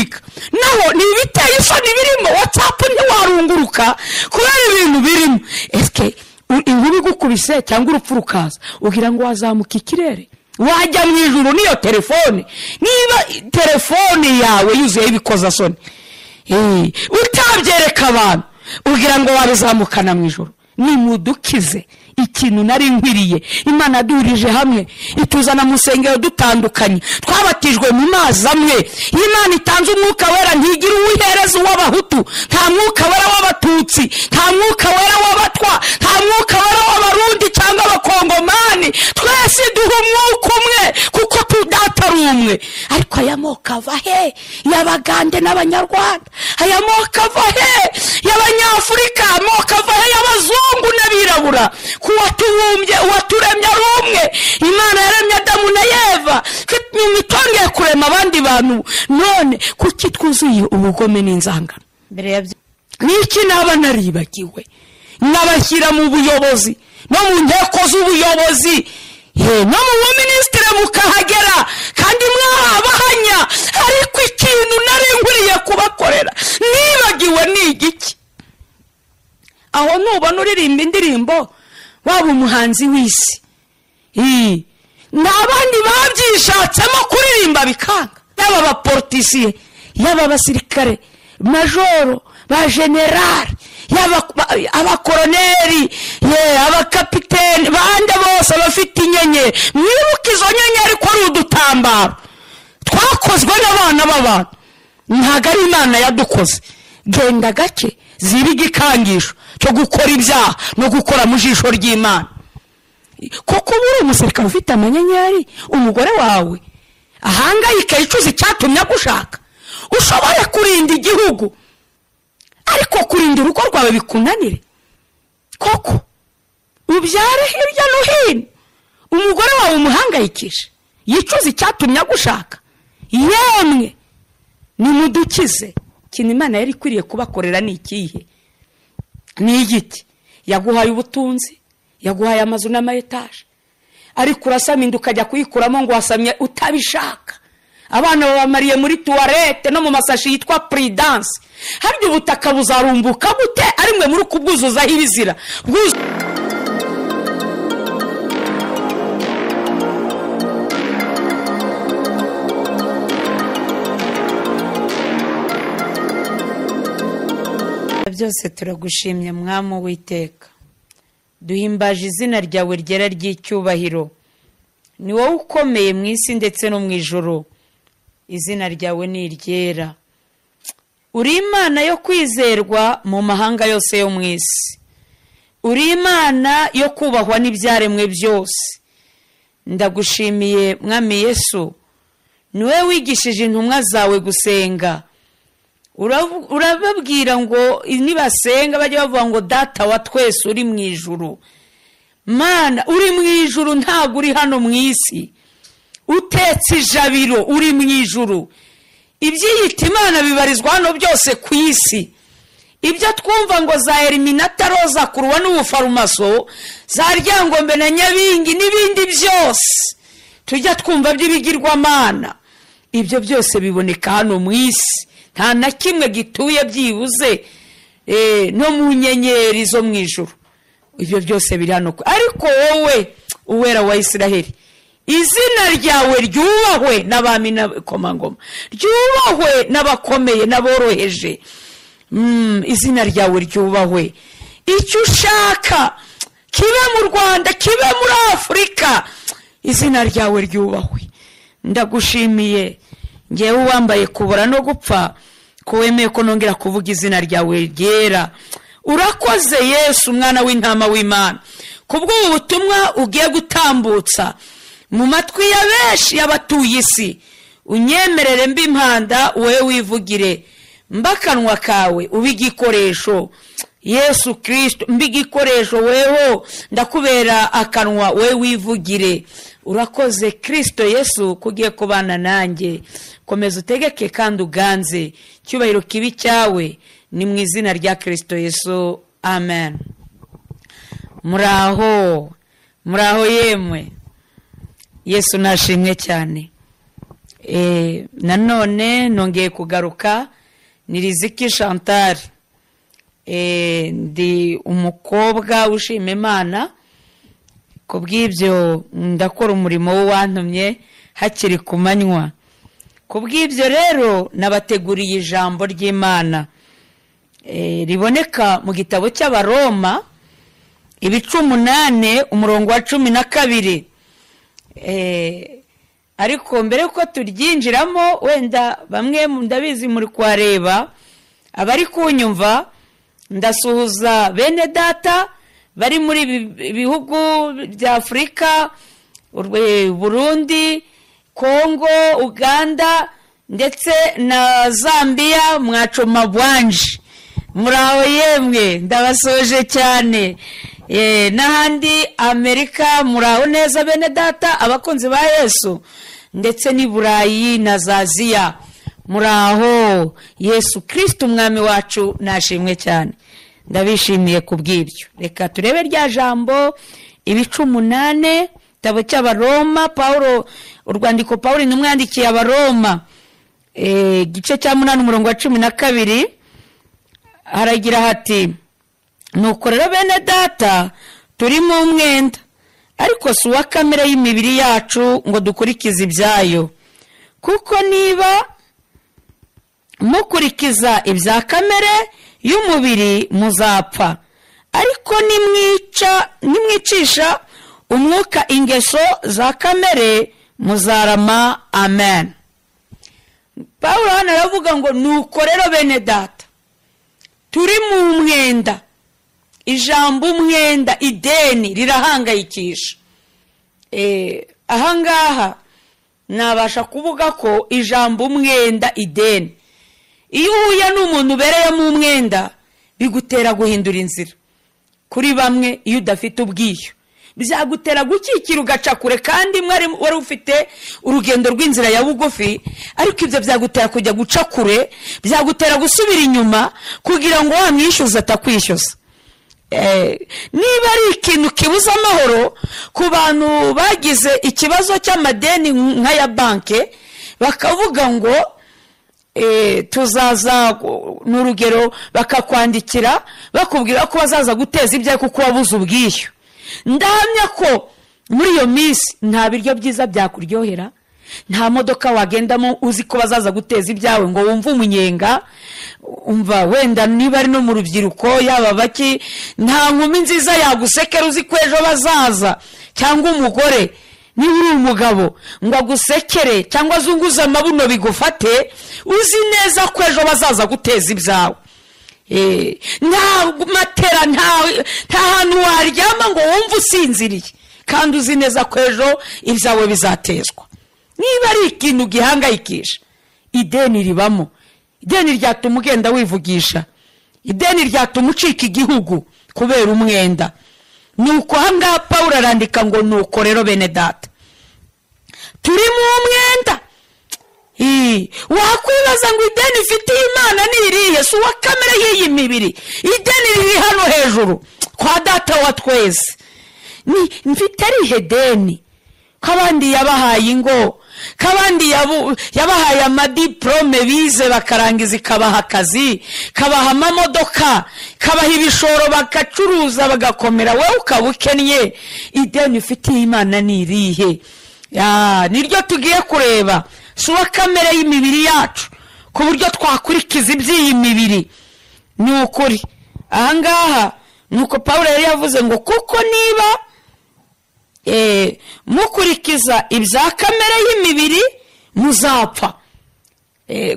ukayibika, naho ni ibiteye isoni birimo. WhatsApp ntiwarunguruka kubera ibintu birimo. Eske inkuba igukubise cyangwa urupfu rukaza, ugira ngo wazamuka ikirere wajya mu ijuru niyo telefone? Niba telefone yawe yuzuyeho ibikozasoni utabyereka abantu, ugira ngo wabizamukana mu ijuru? Nimudukize ikintu nari nkwiriye. Imana duhurije hamwe, ituzana mu nsengero dutandukanye, twabatijwe mu mazi amwe. Imana itanze umwuka wera, ntigira uwihereza uw'abahutu, nta mwuka wera w'abatutsi, nta mwuka wera w'abatwa, nta mwuka wera w'abarundi cyangwa abakongomani. Twese duha umwuka umwe kuko tudatari umwe. Ariko aya moko ava he y'abagande n'abanyarwanda? Aya moko ava he y'abanyafurika? Amoko ava he y'abazungu n'abirabura? Kuwatubumbye, uwaturemye ari umwe. Imana yaremye Adamu na Eva, nyuma itongeye kurema abandi bantu. None kuki twuzuye ubugome n'inzangano? Niki naba naribagiwe nkabashyira mu buyobozi no mu nteko z'ubuyobozi, no mu buminisitiri mukahagera kandi mwabahanya, ariko ikintu nari nkwiriye kubakorera nibagiwe ni igiki? Aho nubona uririmba indirimbo waba umuhanzi w'isi, nta bandi babyishatsemo kuririmba bikanga, yaba abapolitisiye, yaba abasirikare majoro, ba generali, yaba abakoroneri, abakapiteni, bande bose bafite inyenyeri. Mwibuke izo nyenyeri ko ari udutambaro twakozwe n'abana b'abantu, ntabwo ari Imana yadukoze. Genda gake ziba igikangisho cyo gukora ibyaha no gukora mu jisho ry'Imana. Kuko uba uri umusirikare ufite amanyenyeri, umugore wawe ahangayika yicuza icyatumye agushaka. Ushobora kurinda igihugu, ariko kurinda urugo rwawe bikunanire. Koko ubyare hirya no hino, umugore wawe umuhangayikishe yicuza icyatumye agushaka. Yemwe nimudukize. Ikintu Imana yari ikwiriye kubakorera ni ikihe? Ni igiti. Yaguhaye ubutunzi, yaguhaye amazu n'amayetaje, ariko urasama inda ukajya kuyikuramo ngo wasamye utabishaka. Abana babamariye muri tuwarete no mu masashi yitwa Prudence. Harya ubutaka buzarumbuka bute ari mwe muri kubwuzuzaho ibizira? Byose turagushimye Mwami Uwiteka, duhimbaje izina ryawe ryera ry'icyubahiro. Ni wowe ukomeye mu isi ndetse no mu ijuru, izina ryawe ni iryera. Uri Imana yo kwizerwa mu mahanga yose yo mu isi, uri Imana yo kubahwa n'ibyaremwe byose. Ndagushimiye Mwami Yesu, ni wowe wigishije intumwa zawe gusenga. Urababwira ngo nibasenga bajye bavuga ngo data wa twese uri mu ijuru. Mana uri mu ijuru, ntabwo uri hano mu isi. Utetse ijabiro uri mu ijuru. Ibyiyita Imana bibarizwa hano byose ku isi. Ibyo twumva ngo za Eliminata Roza Kuruwa n'ubufarumaso, za Ryangombe na Nyabingi n'ibindi byose tujya twumva by'ibigirwamana, ibyo byose biboneka hano mu isi. Nta na kimwe gituye byibuze no mu nyenyeri zo mu ijuru. Ibyo byose biri hano. Ariko wowe Uwera wa Isiraheli, izina ryawe ryubahwe n'abami n'abakomangoma, ryubahwe n'abakomeye n'aboroheje. Izina ryawe ryubahwe. Icyo ushaka kibe mu Rwanda, kibe muri Afurika, izina ryawe ryubahwe. Ndagushimiye ngewe wambaye kubura no gupfa, ko wemeye ko nongera kuvuga izina ryawe ryera. Urakoze Yesu umwana w'intama w'Imana, kubw'ubu butumwa ugiye gutambutsa mu matwi ya benshi y'abatuye isi. Unyemerere mbi impanda wowe wivugire, mbakanwa kawe ube igikoresho. Yesu Kristo mbi igikoresho, weho ndakubera akanwa wowe wivugire. Urakoze Kristo Yesu kugiye kubana nanjye. Komeza utegeke kandi uganze, cyubahiro kibi cyawe ni mu izina rya Kristo Yesu, amen. Muraho, muraho yemwe. Yesu nashimwe cyane. Nanone nongeye kugaruka, ni Riziki Chantal. Ndi umukobwa ushima Imana, ku bw'ibyo ndakora umurimo w'uwantumye hakiri ku manywa. Ku bw'ibyo rero nabateguriye ijambo ry'Imana riboneka mu gitabo cy'Abaroma ibice 8 umurongo wa 12. Ariko mbere yuko turyinjiramo, wenda bamwe ndabizi muri kwareba abari kunyumva, ndasuhuza bene data bari muri bihugu bya Afurika, Burundi, Kongo, Uganda ndetse na Zambia. Mwacoma bwanje muraho yemwe, ndabasoje cyane. N'ahandi Amerika muraho neza bene data abakunzi ba Yesu, ndetse n'i Burayi na Aziya muraho. Yesu Kristo umwami wacu nashimwe cyane, ndabishimiye kubw'ibyo. Reka turebe rya jambo ibice 8 igitabo cy'Abaroma, Paulo, urwandiko Paulo intumwa yandikiye Abaroma, igice cya 8 umurongo wa 12, haragira hati: nuko rero bene data turi mu mwenda, ariko si uwa kamere y'imibiri yacu ngo dukurikize ibyayo, kuko niba mukurikiza ibya kamere y'umubiri muzapfa, ariko nimwicisha umwuka ingeso za kamere muzarama. Amen. Paulo hano aravuga ngo nuko rero bene data turi mu mwenda. Ijambo umwenda, ideni, rirahangayikisha. Ahangaha nabasha kuvuga ko ijambo umwenda, ideni, iyo uhuye n'umuntu ubereyemo umwenda bigutera guhindura inzira. Kuri bamwe iyo udafite ubwishyu byagutera gukikira ugaca kure, kandi wari ufite urugendo rw'inzira ya bugufi, ariko ibyo byagutera kujya guca kure, byagutera gusubira inyuma kugira ngo wamwishyuze atakwishyuza. Niba ari ikintu kibuza amahoro ku bantu bagize ikibazo cy'amadeni nk'aya banke, bakavuga ngo tuzaza, n'urugero bakakwandikira bakubwira ko bazaza guteza ibyawe kuko wabuze ubwishyu, ndahamya ko muri iyo minsi nta biryo byiza byakuryohera, nta modoka wagendamo uzi ko bazaza guteza ibyawe ngo wumve umunyenga. Umva wenda niba ari no mu rubyiruko yaba baki, nta nkumi nziza yagusekera uzi ko ejo bazaza, cyangwa umugore niba uri umugabo ngo agusekere cyangwa azunguze amabuno bigufate, uzi neza ko ejo bazaza guteza ibyawe. Nta matera, nta hantu waryama ngo wumve usinziriye, kandi uzi neza ko ejo ibyawe bizatezwa. Niba ari ikintu gihangayikisha, ideni ribamo. Ideni ryatuma ugenda wivugisha, ideni ryatuma ucika igihugu kubera umwenda. Nuko ahangaha Paulo arandika ngo nuko rero bene data turi mu mwenda. Wakwibaza ngo ideni ifitiye Imana ni irihe? Si uwa kamere y'iyi mibiri, ideni riri hano hejuru kwa data wa twese. Ni mfite arihe deni? Kabandi yabahaye ingo, kabandi yabahaye amadiplome bize bakarangiza, ikabaha akazi, kabaha amamodoka, kabaha ibishoro bagacuruza bagakomera, wowe ukaba ukennye. Ideni ufitiye Imana ni irihe? Niryo tugiye kureba. Si uwa kamere y'imibiri yacu ku buryo twakurikiza iby'iyi mibiri. Ni ukuri ahangaha nuko Paulo yari yavuze ngo kuko niba mukurikiza ibya kamere y'imibiri muzapfa.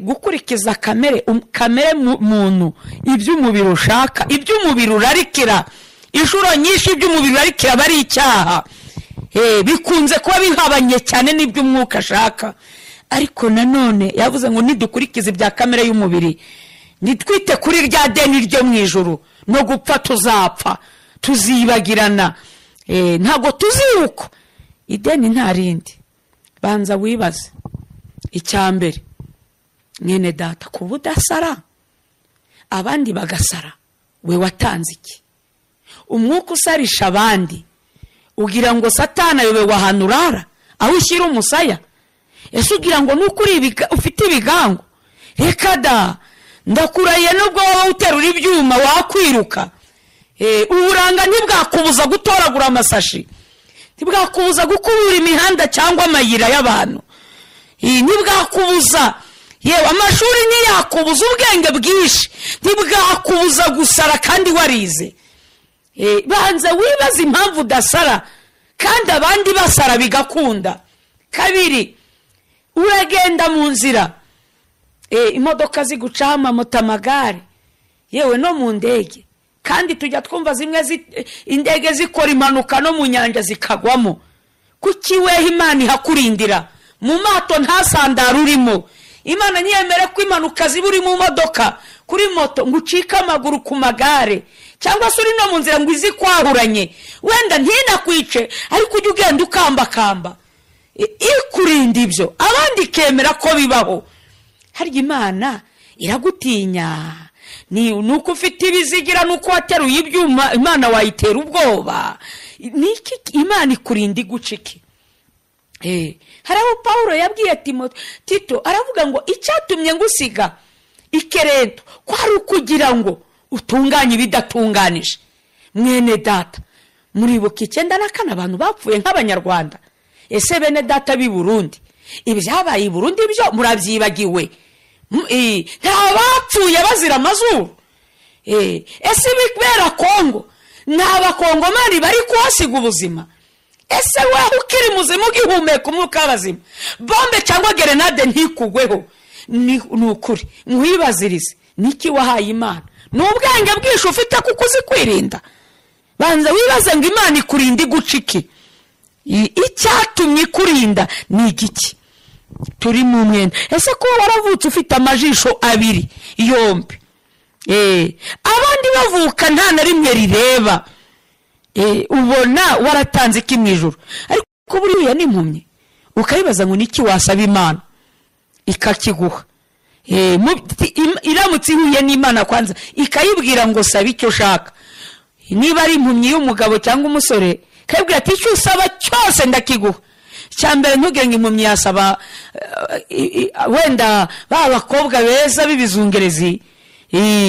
Gukurikiza kamere, kamere muntu, iby'umubiri ushaka, iby'umubiri urarikira, inshuro nyinshi iby'umubiri urarikira bari icyaha, bikunze kuba bihabanye cyane n'iby'umwuka ashaka. Ariko nanone yavuze ngo nidukurikiza ibya kamere y'umubiri, nitwite kuri rya deni ryo mu ijuru, no gupfa tuzapfa, tuzibagirana, ntabwo tuzibuka. Ideni nta rindi. Banza wibaze icya mbere, mwene data, kuba udasara abandi bagasara, we watanze iki? Umwuka usarisha abandi ugira ngo Satani ayobewe ahantu urara, aho ushyira umusaya. Ese ugira ngo nuko uri ufite ibigango? Reka da, ndakurahiye nubwo wowe uterura ibyuma wakwiruka. Uburanga ntibwakubuza gutoragura amasashi, ntibwakubuza gukubura imihanda cyangwa amayira y'abantu, ntibwakubuza yewe amashuri ntiyakubuza ubwenge bwinshi, ntibwakubuza gusara kandi warize. Banza wibaze impamvu udasara kandi abandi basara bigakunda. Kabiri, uragenda mu nzira, imodoka zigucaho, amamoto, amagare, yewe no mu ndege, kandi tujya twumva zimwe indege zikora impanuka no mu nyanja zikagwamo. Kuki weho Imana ihakurindira? Mu mato ntasandara urimo. Imana ntiyemere ko impanuka ziba uri mu modoka, kuri moto, ngo ucike amaguru ku magare, cyangwa se uri no mu nzira ngo izikwahuranye, wenda ntinakwice, ariko ujye ugenda ukambakamba. Ikurinda ibyo, abandi ikemera ko bibaho. Harya Imana iragutinya? Ni nuko ufite ibizigira, nuko wateruye ibyuma, Imana wayitera ubwoba? Niki Imana ikurinda igucike? Hari aho Pawulo yabwiye Tito, aravuga ngo icyatumye ngusiga ikerento kwari ukugira ngo utunganye ibidatunganije. Mwene data, muribuka 94 abantu bapfuye nk'Abanyarwanda. Ese bene data b'i Burundi, ibyabaye i Burundi byo murabyibagiwe? Nta bapfuye bazira amazuru? Ese ibibera Kongo, nta bakongomani bari kuhasiga ubuzima? Ese weho ukiri muzima ugihumeka umwuka w'abazima, bombe cyangwa gerenade ntikugweho? Ni ukuri nkwibazirize, niki wahaye Imana? Ni ubwenge bwinshi ufite kuko uzi kwirinda? Banza wibaze ngo Imana ikurinda igucike. Icyatumye ikurinda ni igiki? Turi mu mwenda. Ese kuba waravutse ufite amajisho abiri yombi, abandi bavuka nta na rimwe rireba, ubona waratanze iki mu ijuru? Ariko buriya ni impumyi, ukayibaza ngo niki wasaba Imana ikakiguha. Iramutse ihuye n'Imana kwanza ikayibwira ngo saba icyo ushaka, niba ari impumyi y'umugabo cyangwa umusore, ikayibwira ati icyo usaba cyose ndakiguha. Icya mbere, ntugire ngo impumyi yasaba wenda ba bakobwa beza b'ibizungerezi,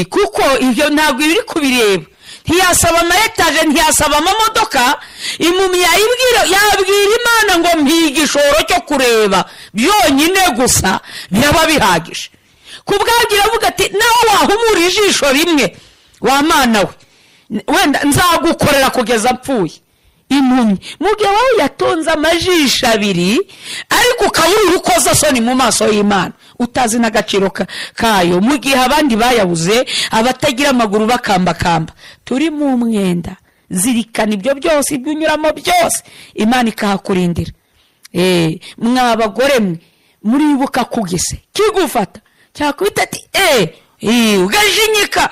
kuko ibyo ntabwo ibiri kubireba. Ntiyasaba ama etaje, ntiyasaba amamodoka. Impumyi yayibwira, yabwira Imana ngo mpiga igishoro cyo kureba byonyine gusa, biraba bihagije. Ku bwabyo iravuga ati nawe wahumura ijisho rimwe wa Mana we, wenda nzagukorera kugeza mpfuye. Impumyi, mu gihe wowe yatonze amajisho abiri, ariko ukabura urukozasoni mu maso y'Imana, utazi n'agaciro kayo, mu gihe abandi bayabuze, abatagira amaguru bakambakamba. Turi mu mwenda. Zirikana ibyo byose, ibyo unyuramo byose, Imana ikahakurindira. Mwa bagore mwe, muribuka kugise kigufata cyakubita ati ugajinyika,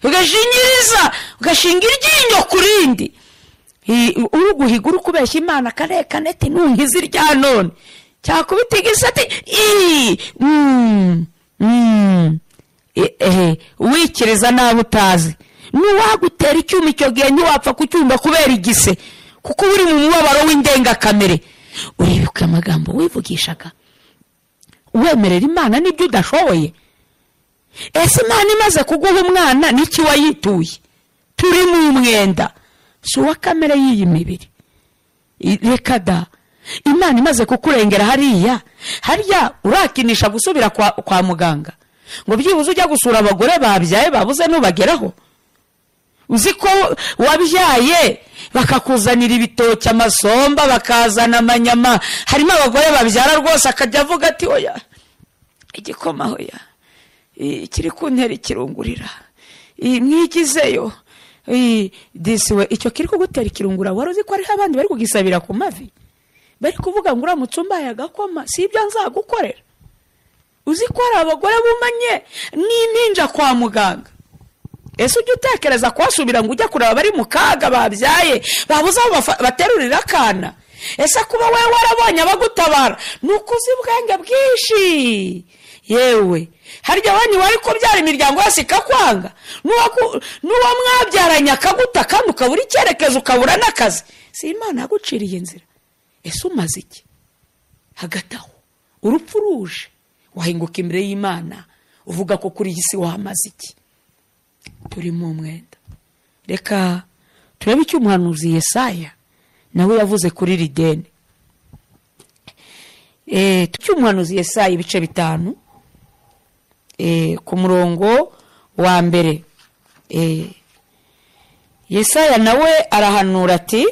ugashinyiriza, ugashinga iryinyo ku rindi, uri guhiga, uri kubeshya Imana kare kaneti nunkiza irya none, cyakubita igisate, wikiriza nabi utazi. Nuwagutera icyuma icyo gihe ntiwapfa kucyumva kubera igise, kuko uri mu mubabaro w'indengakamere. Uribuka amagambo wivugishaga wemerera Imana n'ibyo udashoboye? Ese Imana imaze kuguha umwana n'iki wayituye? Turi mu mwenda, si uwa kamere y'iyi mibiri. Reka da, Imana imaze kukurengera hariya harya, urakinisha gusubira kwa muganga ngo byibuze ujya gusura abagore babyaye babuze nubageraho? Uzi ko wabyaye bakakuzanira ibitoki, amasomba, bakazana amanyama. Harimo abagore babyara rwose akajya avuga ati oya igikoma, oya kiri kuntera ikirungurira, mwigizeyo. Disi we, icyo kiri kugutera ikirungura, wari uzi ko hariho abandi bari kugisabira ku mavi, bari kuvuga ngo uramutse umbaye agakoma si ibyo nzagukorera? Uzi ko hari abagore bumanye n'impinja kwa muganga? Ese ujya utekereza kuhasubira ngo ujya kureba bari mu kaga babyaye babuze aho baterurira akana? Ese kuba wowe warabonye abagutabara ni uko uzi ubwenge bwinshi? Yewe, harya wanyu wari kubyara imiryango yose ikakwanga, n'uwo mwabyaranye akaguta, kandi ukabura icyerekezo, ukabura n'akazi, si Imana yaguciriye inzira? Ese umaze iki? Hagati aho urupfu ruje, wahinguka imbere y'Imana uvuga ko kuri iyi si wamaze iki? Turi mu mwenda. Reka turebe icyo umuhanuzi Yesaya nawe yavuze kuri iri deni. Icyo umuhanuzi Yesaya ibice 5 ku murongo wa 1. Yesaya nawe arahanura ati: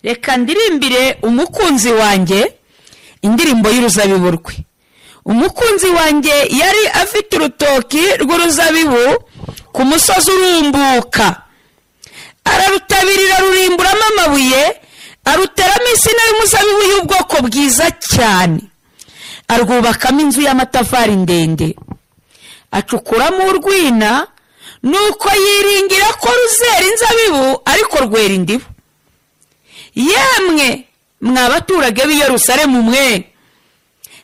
reka ndirimbire umukunzi wanjye indirimbo y'uruzabibu rwe. Umukunzi wanjye yari afite urutoki rw'uruzabibu ku musozi urumbuka, ararutabirira rurimburamo amabuye, aruteramo insina y'umuzabibu y'ubwoko bwiza cyane, arwubakamo inzu y'amatafari ndende, acukuramo urwina, nuko yiringira ko ruzera inzabibu, ariko rwera indibu. Yemwe mwa baturage b'i Yerusalemu mwe,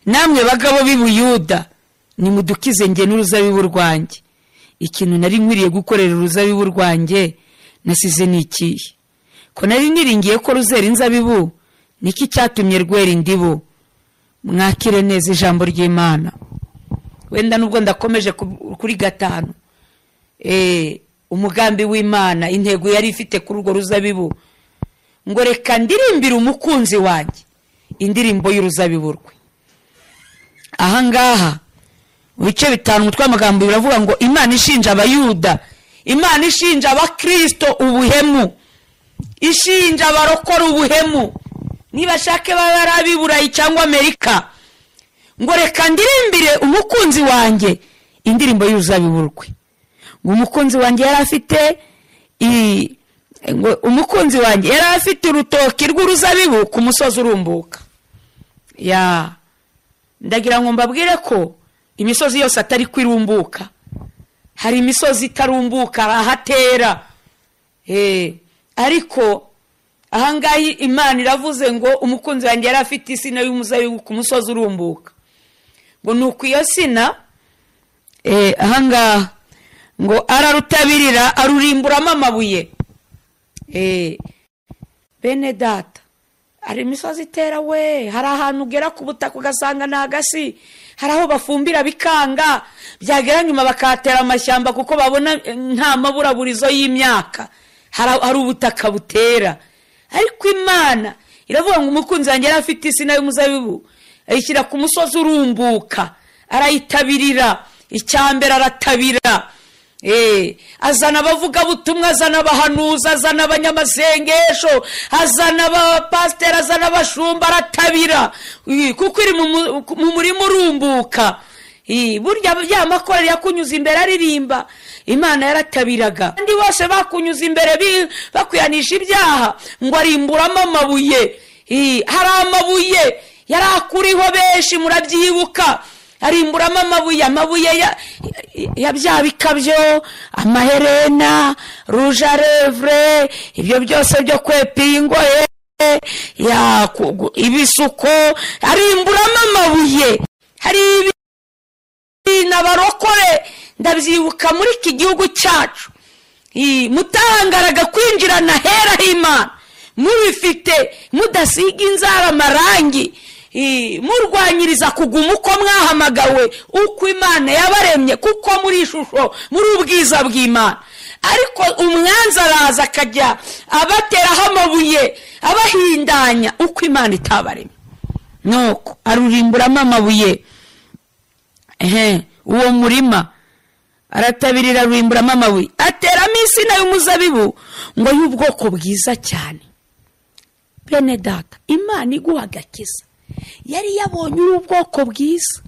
namwe bagabo b'i Buyuda, nimudukize nge n'uruzabibu rwanjye. Ikintu nari nkwiriye gukorera uruzabibu rwanjye nasize ni ikihe? Ko nari niringiye ko ruzera inzabibu, niki cyatumye rwera indibu? Mwakire neza ijambo ry'Imana. Wenda nubwo ndakomeje kuri 5, umugambi w'Imana, intego yari ifite kuri urwo ruzabibu, ngo reka ndirimbire umukunzi wanjye indirimbo y'uruzabibu rwe. Ahangaha mu bice 5 umutwe w'amagambo biravuga ngo Imana ishinja Abayuda, Imana ishinja Abakristo ubuhemu, ishinja abarokora ubuhemu, niba shake baba ari ab'Iburayi cyangwa Amerika, ngo reka ndirimbire umukunzi wanjye indirimbo y'uruzabibu rwe. Ngo umukunzi wanjye yari afite ngo umukunzi wanjye yari afite urutoki rw'uruzabibu ku musozi urumbuka. Ya ndagira ngo mbabwire ko imisozi yose atari kwirumbuka. Hari imisozi itarumbuka, ahatera. Ariko ahangaha Imana iravuze ngo umukunzi wanjye yari afite isina y'umuzabibu ku musozi urumbuka. Ngo nuko iyo sina ahangaha ngo ararutabirira arurimburamo amabuye. Bene data, hari imisozi itera we, hari ahantu ugera ku butaka ugasanga ni agasi, hari aho bafumbira bikanga, byagera nyuma bakatera amashyamba kuko babona nta maburaburizo y'imyaka, hari ubutaka butera. Ariko Imana iravuga ngo umukunzi wanjye yari afite isina y'umuzabibu, ayishyira ku musozi urumbuka, arayitabirira. Icyambere aratabira, azana abavugabutumwa, azana abahanuzi, azana abanyamasengesho, azana abapasiteri, azana abashumba, aratabira, kuko iri mu murima urumbuka. Burya ya makorali yakunyuza imbere aririmba, Imana yaratabiraga. Kandi bose bakunyuza imbere bakwihanisha ibyaha, ngo arimburamo amabuye. Hari amabuye yari akuriho benshi, murabyibuka, arimburamo amabuye, amabuye ya bya bikabyo, amaherena, rouge à lèvres, ibyo byose byo kwepa ingohe, ya ibisuko, arimburamo amabuye. Hari ibintu abarokore ndabyibuka muri iki gihugu cyacu, mutangaraga kwinjirana hera h'Imana mubifite, mudasiga inzara amarangi, murwanyiriza kuguma uko mwahamagawe, uko Imana yabaremye, kuko muri ishusho, muri ubwiza bw'Imana. Ariko umwanzi araza akajya abateraho amabuye, abahindanya uko Imana itabaremye. Nuko arurimburamo amabuye uwo murima, aratabirira arurimburamo amabuye, ateramo insina y'umuzabibu ngo y'ubwoko bwiza cyane. Bene data, Imana iguha agakiza yari yabonye uri ubwoko bwiza,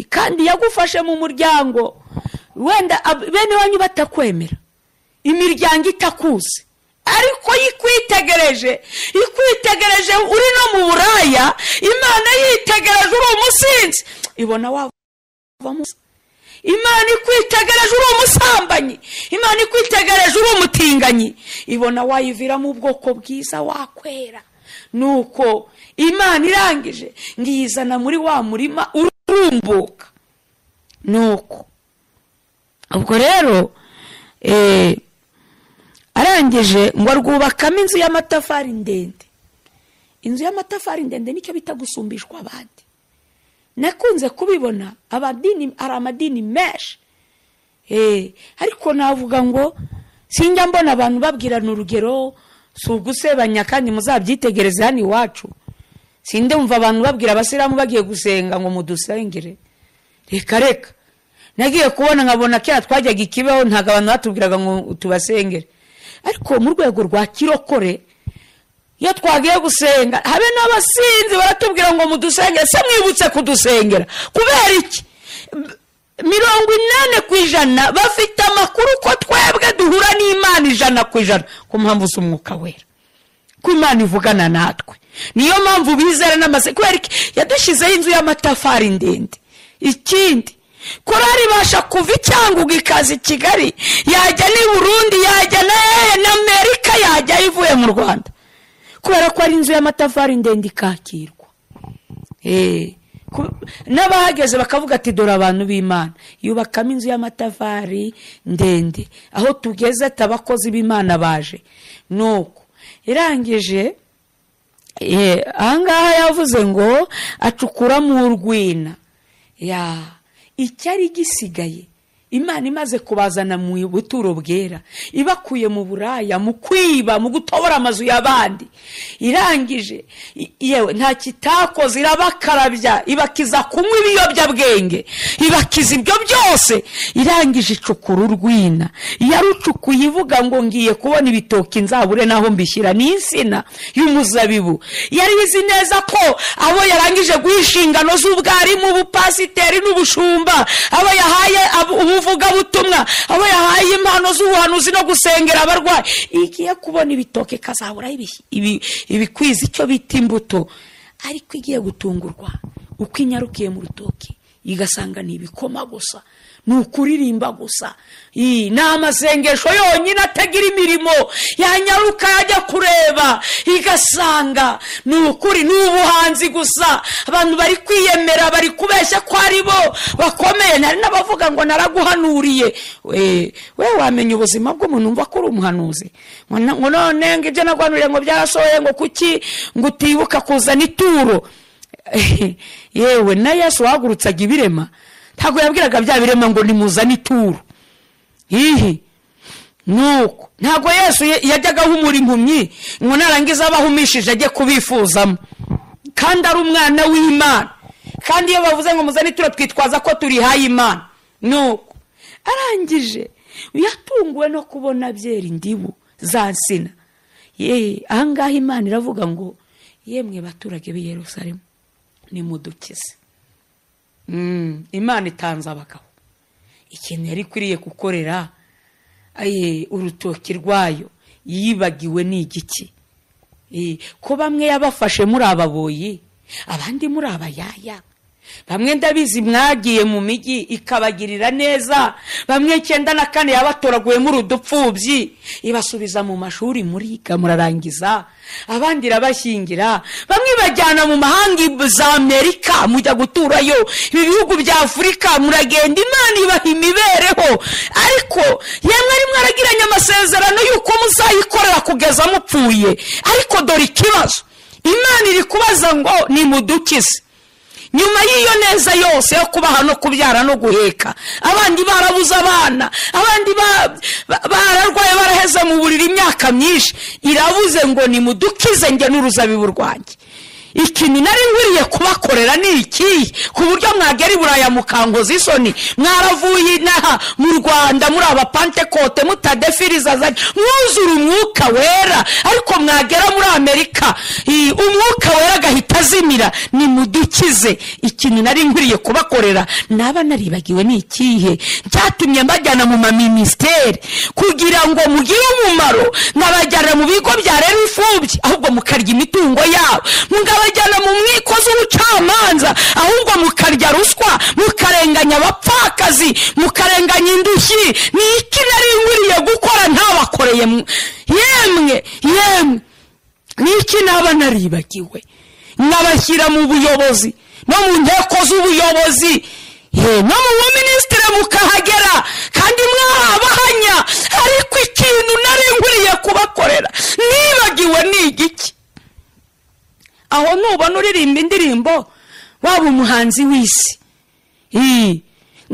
kandi yagufashe mu muryango wenda bene wanyu batakwemera, imiryango itakuzi, ariko yikwitegereje, ikwitegereje uri no mu buraya, Imana yitegereje uri umusinzi, ibona wavamo. Imana ikwitegereje uri umusambanyi, Imana ikwitegereje uri umutinganyi, ibona wayiviramo ubwoko bwiza, wakwera. Nuko Imana irangije ngiyizana muri wa murima urumbuka. Nuko ubwo rero arangije ngo arwubakamo inzu y'amatafari ndende. Inzu y'amatafari ndende nicyo bita gusumbishwa abandi. Nakunze kubibona abadini, ari amadini menshi, ariko navuga ngo sinjya mbona abantu babwirana urugero, si ugusebanya kandi muzabyitegereze hano iwacu. Sindumva abantu babwira abasilamu bagiye gusenga ngo mudusengere, reka reka. Nagiye kubona nkabona kera twajyaga ikibeho ntabwo abantu batubwiraga ngo tubasengere, ariko mu rwego rwa kirokore iyo twagiye gusenga habe n'abasinzi baratubwira ngo mudusengere. Se mwibutse kudusengera kubera iki? 80% bafite amakuru ko twebwe duhura n'Imana 100% ku mpamvu z'umwuka wera, ko Imana ivugana natwe. Niyo mpamvu bizera n'amase, kubera iki? Yadushyizeho inzu y'amatafari ndende. Ikindi, korari ibasha kuva i Cyangugu ikaza i Kigali, yajya n'i Burundi, yajya na Amerika, yajya ivuye mu Rwanda, kubera ko ari inzu y'amatafari ndende ikakirwa. N'abahageze bakavuga ati dore abantu b'Imana. Yubakamo inzu y'amatafari ndende, aho tugeze abakozi b'Imana baje. Nuko irangije ahangaha yavuze ngo acukura mu rwina ya icyari gisigaye. Imana imaze kubazana mu buturo bwera, ibakuye mu buraya, mu kwiba, mu gutobora amazu y'abandi, irangije yewe nta kitakoze, irabakarabya, ibakiza kunywa ibiyobyabwenge, ibakiza ibyo byose. Irangije icukura urwina, yarucukuye ivuga ngo ngiye kubona ibitoki nzabure naho mbishyira, ni insina y'umuzabibu. Yari izi neza ko abo yarangije guha inshingano z'ubwarimu, ubupasiteri n'ubushumba, abo yahaye ubuvugabutumwa, abo yahaye impano z'ubuhanuzi no gusengera abarwayi, igiye kubona ibitoke kazabura ibikwiza icyo bita imbuto. Ariko igiye gutungurwa uko inyarukiye mu rutoki igasanga ni ibikoma gusa, ni ukuririmba gusa, ni amasengesho yonyine atagira imirimo. Yanyaruka yajya kureba igasanga ni ukuri, ni ubuhanzi gusa, abantu bari kwiyemera, bari kubeshya ko ari bo bakomeye. Nari n'abavuga ngo naraguhanuriye. We wamenya ubuzima bw'umuntu umva ko uri umuhanuzi, ngo none ngo ibyo naguhanuriye ngo byarasohoye, ngo kuki ngo utibuka kuzana ituro. Yewe na Yesu wahagurutsaga ibirema ntabwo yabwiraga bya birema ngo nimuzane ituro. Ihi nuko ntabwo Yesu yajyaga ahumura impumyi ngo narangiza abahumishije ajye kubifuzamo, kandi ari umwana w'Imana. Kandi iyo bavuze ngo muzane ituro twitwaza ko turihaye Imana. Nuko arangije yatunguwe no kubona byera indibu za nsina. Ahangaha Imana iravuga ngo yemwe baturage b'i Yerusalemu nimudukize. Imana itanze abagabo. Ikintu yari ikwiriye gukorera urutoki rwayo yibagiwe ni igiki? Ko bamwe yabafashe muri ababoyi, abandi muri abayaya, bamwe ndabizi mwagiye mu mijyi ikabagirira neza, bamwe 94 yabatoraguye muri udupfubyi ibasubiza mu mashuri muriga murarangiza, abandi irabashyingira, bamwe bajyana mu mahanga za Amerika mujya guturayo, ibi bihugu bya Afurika muragenda, Imana ibaha imibereho. Ariko yemwe ari mwaragiranye amasezerano y'uko muzayikorera kugeza mupfuye. Ariko dore ikibazo, Imana iri kubaza ngo nimudukize. Nyuma y'iyo neza yose yo kubaha no kubyara no guheka, abandi barabuze abana, abandi bararwaye baraheze mu buriri imyaka myinshi, irabuze ngo nimudukize njye n'uruzabibu rwanjye. Ikintu nari nkwiriye kubakorera ni iki? Ku buryo mwagera i Buraya mukankoza isoni, mwaravuye inaha mu Rwanda muri abapantekote mutadefiriza mwuzura umwuka wera, ariko mwagera muri Amerika umwuka wera agahita azimira. Nimudukize. Ikintu nari nkwiriye kubakorera naba naribagiwe ni ikihe? Cyatumye mbajyana mu maministeri kugira ngo mugire umumaro, nkabajyana mu bigo bya rero imfubyi ahubwo mukarya imitungo yabo, mukabajyana mu mwiko z'ubucamanza ahubwo mukarya ruswa, mukarenganya abapfakazi, mukarenganya indushyi. Ni iki nari nkwiriye gukora ntabakoreye? Yemwe yemwe, ni iki naba naribagiwe? Nkabashyira mu buyobozi no mu nteko z'ubuyobozi, no mu buminisitiri mukahagera kandi mwabahanya, ariko ikintu nari nkwiriye kubakorera nibagiwe ni igiki? Aho nubona uririmba indirimbo waba umuhanzi w'isi,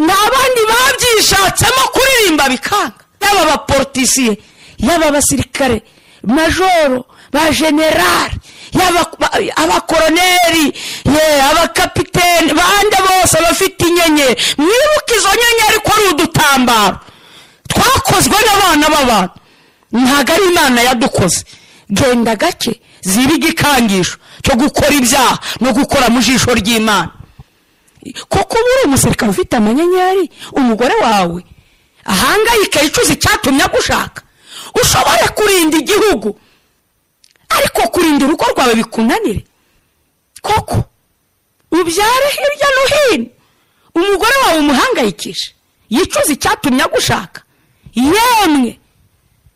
n'abandi babyishatsemo kuririmba bikanga, yaba abapolitisiye, yaba abasirikare majoro, ba generali, yaba abakoroneri, abakapiteni, bande bose bafite inyenyeri. Mwibuke izo nyenyeri ko ari udutambaro twakozwe n'abana b'abantu, ntabwo ari Imana yadukoze. Genda gake ziba igikangisho cyo gukora ibyaha no gukora mu jisho ry'Imana. Kuko uba uri umusirikare ufite amanyenyeri, umugore wawe ahangayika yicuza icyatumye agushaka. Ushobora kurinda igihugu, ariko kurinda urugo rwawe bikunanire. Koko ubyare hirya no hino, umugore wawe umuhangayikishe yicuza icyatumye agushaka. Yemwe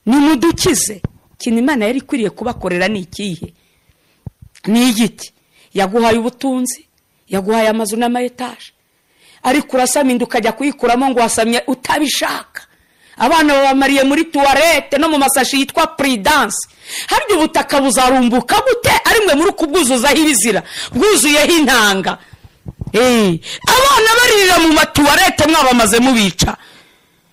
nimudukize. Ikintu Imana yari ikwiriye kubakorera ni ikihe? Ni igiti. Yaguhaye ubutunzi, yaguhaye amazu n'amayetaje, ariko urasama inda ukajya kuyikuramo ngo wasamye utabishaka. Abana babamariye muri tuwarete no mu masashi yitwa Prudence. Harya ubutaka buzarumbuka gute ari mwe muri kubwuzuzaho ibizira, bwuzuyeho intanga? Abana baririra mu matuwarete mwabamaze mubica.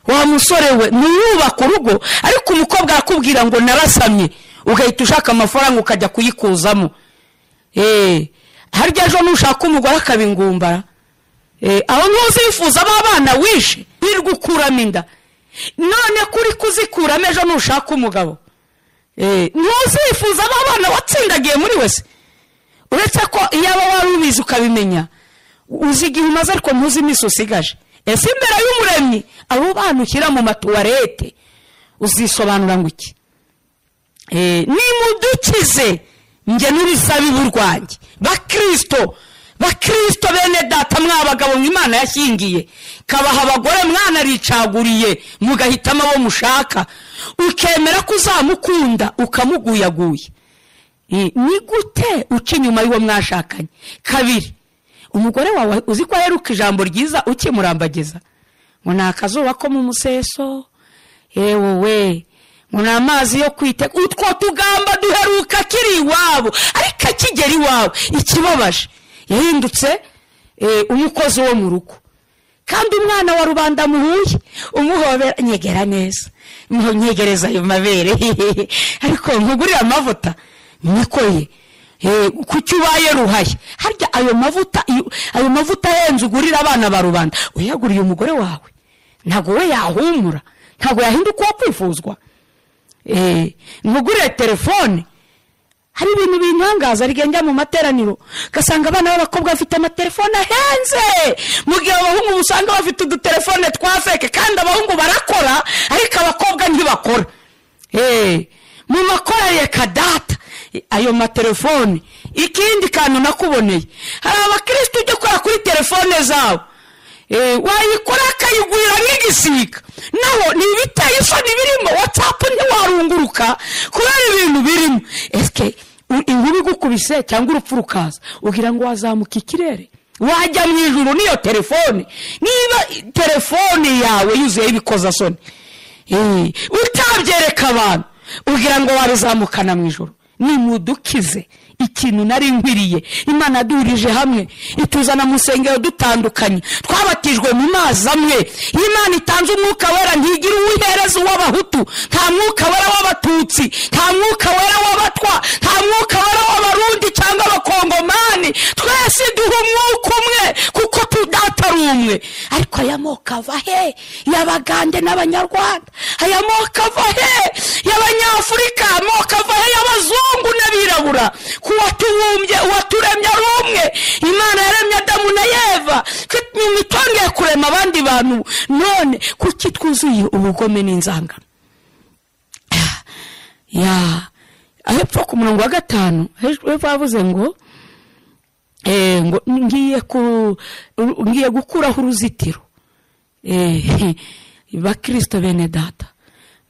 Wa musore we, ntiyubaka urugo, ariko umukobwa arakubwira ngo narasamye, ugahita ushaka amafaranga ukajya kuyikuzamo. Harya ejo nushaka umugore akabingumbara, aho ntuzifuza abana wishe wirirwa ukuramo inda, none kuri kuzikuramo ejo nushaka umugabo, ntuzifuza abana watsindagiye muri wese. Uretse ko iyaba wari ubizi ukabimenya, uzi igihe umaze ariko ntuzi iminsi usigaje. Ese imbere y'umuremyi abo bana ushyira mu matuwarete uzisobanura ngo iki? Nimudukize njye n'uruzabibu rwanjye. Bakristo, bakristo bene data, mwabagabo Imana yashyingiye kabaha abagore mwanaricaguriye mugahitamo abo mushaka, ukemera ko uzamukunda ukamuguyaguye. Ni gute uca inyuma y'uwo mwashakanye? Kabiri, umugore wawe uzi ko aheruka ijambo ryiza ukimurambagiza ngo ni akazuba ko mu museso, yewe ngo ni amazi yo kwiteka. Utwo tugamba duheruka akiri iwabo, ariko akigera iwabo ikibabaje yahindutse umukozi wo mu rugo. Kandi umwana wa rubanda muhuye umuhobera, nyegera neza, nyegereza ayo mabere, ariko nkugurira amavuta niko ye. Kuki ubaye ruhaye? Harya ayo mavuta, ayo mavuta ahenze ugurira abana ba rubanda, uyaguriye umugore wawe ntabwo we yahumura, ntabwo yahinduka uwo kwifuzwa. Nkugurire telefone. Hari ibintu bintangaza, rigenda mu materaniro gasanga abana b'abakobwa bafite amatelefone ahenze, mu gihe abahungu usanga bafite udutelefone twa feke. Kandi abahungu barakora ariko abakobwa ntibakora. Mu makorari kadata ayo matelefone. Ikindi kantu nakuboneye, hari abakristo ujya ukora kuri telefone zabo, wayikora akayigurira nk'igisiga, naho ni ibiteye isoni birimo. WhatsApp ntiwarunguruka kubera ibintu birimo. Eske inkuru igukubise cyangwa urupfu rukaza, ugira ngo wazamuka ikirere wajya mu ijuru niyo telefone? Niba telefone yawe yuzuyeho ibikozasoni utabyereka abantu, ugira ngo wabizamukana mu ijuru? Nimudukize. Ikintu nari nkwiriye, Imana yaduhurije hamwe ituzana mu nsengero dutandukanye, twabatijwe mu mazi amwe. Imana itanze umwuka wera, ntigira uwihereza uw'abahutu, nta mwuka wera w'abatutsi, nta mwuka wera w'abatwa, nta mwuka wera w'abarundi cyangwa abakongomani. Twese duha umwuka umwe kuko tudatari umwe. Ariko aya moko ava he? Y'abagande n'abanyarwanda. Aya moko ava he? Y'abanyafurika. Amoko ava he? Y'abazungu n'abirabura. Uwatubumbye, uwaturemye ari umwe. Imana yaremye Adamu na Eva, twongeye kurema abandi bantu. None kuki twuzuye ubugome n'inzangano? Ya hepfo ku murongo wa 5 hepfo bavuze ngo ngo ngiye gukuraho uruzitiro. Bakristo bene data,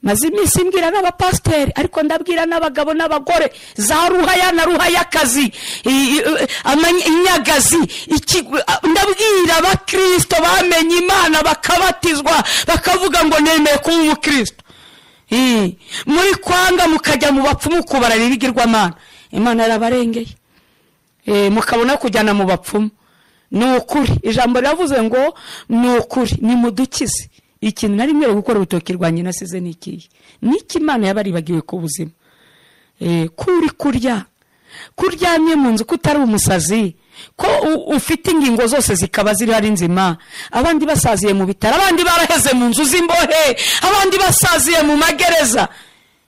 maze iminsi mbwira n'abapasiteri, ariko ndabwira n'abagabo n'abagore, za ruhaya na ruhayakazi, inyagazi, ndabwira abakristo bamenye Imana bakabatizwa bakavuga ngo nemeye kuba umukristo. Muri kwanga mukajya mu bapfumu kubarara ibigirwamana, Imana yarabarengeye. Mukabona kujyana mu bapfumu. Ni ukuri ijambo riravuze ngo ni ukuri nimudukize. Ikintu nari nkwiye gukora urutoki rwanjye nasize ni ikihe? Niki Imana yabaribagiwe ku buzima? Kuri kurya, kuryamye mu nzu kutari umusazi, ko ufite ingingo zose zikaba ziri ari nzima, abandi basaziye mu bitaro, abandi baraheze mu nzu z'imbohe, abandi basaziye mu magereza,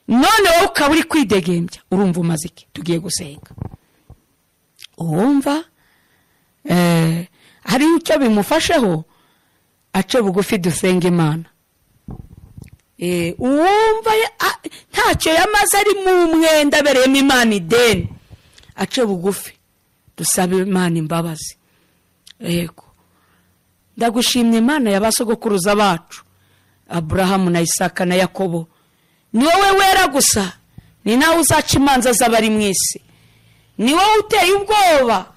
none wowe ukaba uri kwidegembya. Urumva umaze iki? Tugiye gusenga. Uwumva hari icyo bimufasheho ace bugufi dusenge Imana. Uwumva ntacyo yamaze ari mu mwenda abereyemo Imana ideni, ace bugufi dusabe Imana imbabazi. Yego, ndagushimye Imana ya basogokuruza bacu Aburahamu na Isaka na Yakobo. Ni wowe wera gusa, ni nawe uzaca imanza z'abari mu isi, ni wowe uteye ubwoba.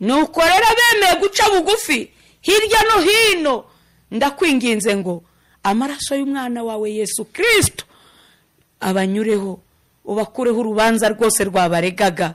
Nuko rero bemeye guca bugufi hirya no hino, ndakwinginze ngo amaraso y'umwana wawe Yesu Kristo abanyureho, ubakureho urubanza rwose rwabaregaga,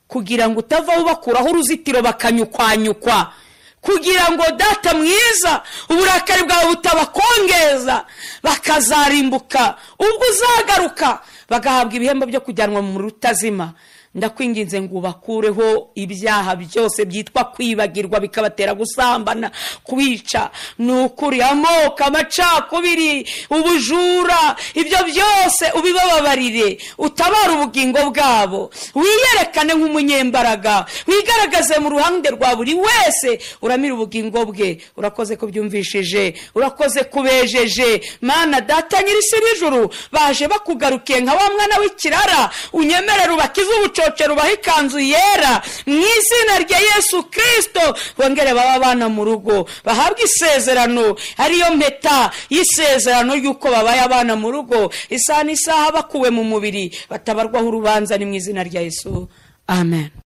kugira ngo utavaho ubakuraho uruzitiro bakanyukwanyukwa, kugira ngo Data mwiza uburakari bwawe butabakongeza bakazarimbuka, ubwo uzagaruka bagahabwa ibihembo byo kujyanwa mu rutazima. Ndakwinginze ngo ubakureho ibyaha byose byitwa kwibagirwa bikabatera gusambana, kwica, ni ukuri, amoko, amacakubiri, ubujura, ibyo byose ubibababarire, utabare ubugingo bwabo, wiyerekane nk'umunyembaraga, wigaragaze mu ruhande rwa buri wese, uramire ubugingo bwe. Urakoze kubyumvishije, urakoze kubejeje. Mana Data nyir'isi n'ijuru, baje bakugarukiye nka wa mwana w'ikirara, unyemerere ubakize ubucocero, ubahe ikanzu yera mu izina rya Yesu Kristo. Bongere baba abana mu rugo, bahabwe isezerano, ariyo mpeta y'isezerano y'uko babaye abana mu rugo, isaha n'isaha bakuwe mu mubiri batabarwaho urubanza, ni mu izina rya Yesu, amen.